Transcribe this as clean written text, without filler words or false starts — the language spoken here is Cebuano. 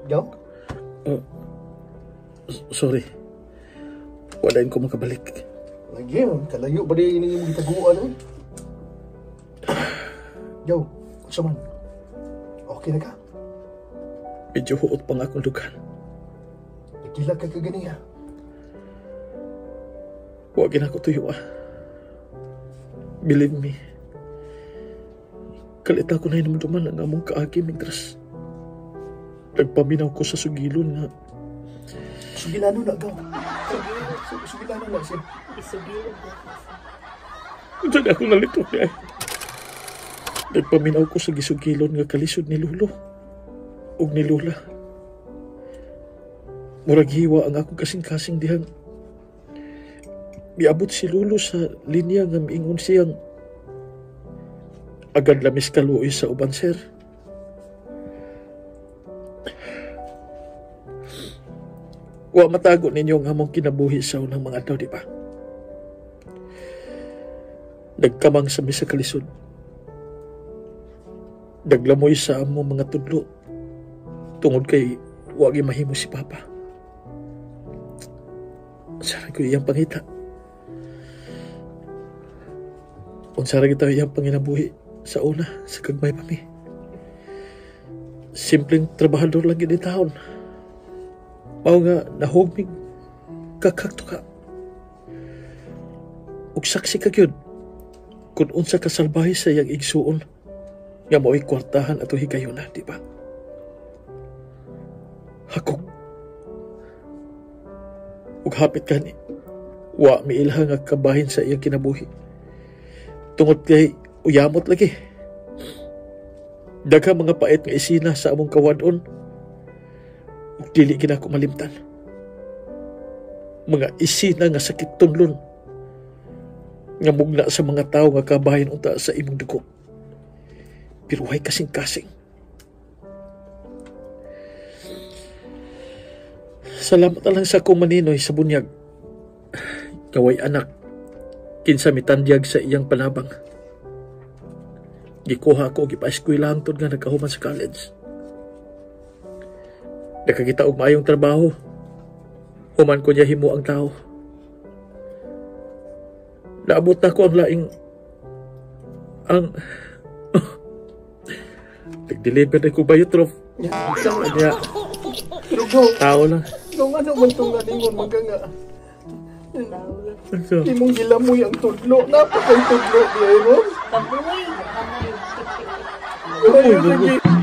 Gaw? Sorry. Wala ko makabalik. Lagi, kalayo ba di ini imong gitaguan eh? Gaw, unsa man? Okay na ka? Medyo huot pa nga akong dugan. Nagkila ka kaganiya. Huwag na ako tuyo ah. Believe me. Kalit ako na hinumduman ang among kaagi mintras nagpaminaw ko sa sugilon nga. Sugilano na, Gaw. Sugilano na siya. Isugilon na. Unsa na ako nalito niya. Nagpaminaw ko sa gisugilon nga kalisod ni Lolo ug ni Lola. Murag hiwa ang akong kasing-kasing dihang miabot si Lolo sa linya nga miingon siyang agad lamis kaluoy sa uban, sir. Wa matago ninyo ang among kinabuhi sa unang mga adlaw, di ba? Nagkamang sa mi sa kalisod. Naglamoy sa among mga tudlo tungod kay wa mahimo si Papa. Unsa ra ko iyang pangita? Unsa ra kita iyang panginabuhi sa una, sa kagmay pa mi? Simpleng trabahador lang gid taon. Mao nga nahugmig kakakto ka. Ug saksi ka gyud kung unsa ka salbahe sa iyang igsuon nga mao'y kwartahan ato higayuna, di ba? Hakog. Ug hapit kani, wa miilha nga kabahin sa iyang kinabuhi. Tungod kay uyamot lagi. Daghang mga pait nga isina sa among kawadon. Ug dili gid ako malimtan. Mga isina nga sakit tunlon nga mugna sa mga tawo nga kabahin unta sa imong dugo. Pero way kasing-kasing. Salamat na lang sa akong maninoy sa bunyag. Gaway anak, kinsa mitandyag sa iyang panabang. Gikuha ako, gipa-eskwela hangtod nga nagkahuman sa college. Nakakita og maayong trabaho. Human ko niya himo ang tao. Naabot na ko ang laing ang nag-deliver na ko bayotrof. Kanya Pero Gaw, tao lang. Gaw, ano man itong nalingon magka nga. Imong gilamoy ang tudlo. Napakay tudlo diay ron. Kamoy. Ay, lagi.